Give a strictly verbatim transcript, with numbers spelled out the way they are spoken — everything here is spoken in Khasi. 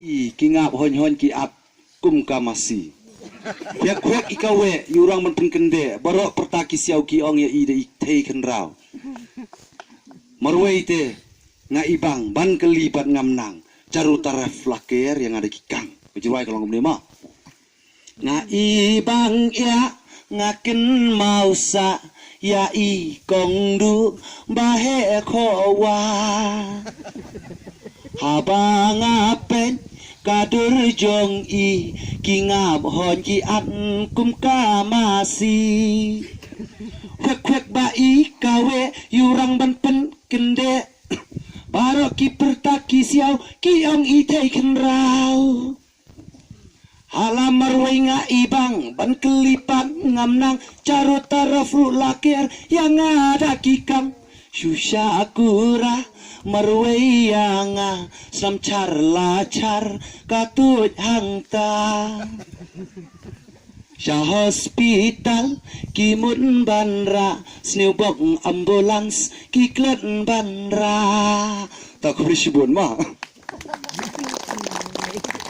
I ki ngap hoin hoin ki at kum ka masi. Khwek khwek i kaweh, i urang ban pynkyndeh, baroh pyrta ki siaw ki ong ïa i da i thei khynraw. Marwei te, nga i bang, ban kylli pat ngam nang, charu taraf laker ïa nga da ki kang. Ka jrwai ka long kumne ma. Nga i bang ïa, nga kynmaw sa, ïa i kong du, ba heh khowa. Haba nga peit ka dur jong i, ki ngap hoin ki at kum ka masi. Khwek khwek ba i kaweh, i urang ban pynkyndeh. Baroh ki pyrta ki siaw, ki ong i thei khynraw. Hala marwei nga i bang, ban kylli pat ngam nang, charu taraf ruh laker ïa nga da ki kang. Shu sha kura marwei ïa nga, snam char la char, ka tuid hangta. Sha hospital ki mut ban rah, sniew bok ambulance ki klet ban rah. Ta khublei shibun ma.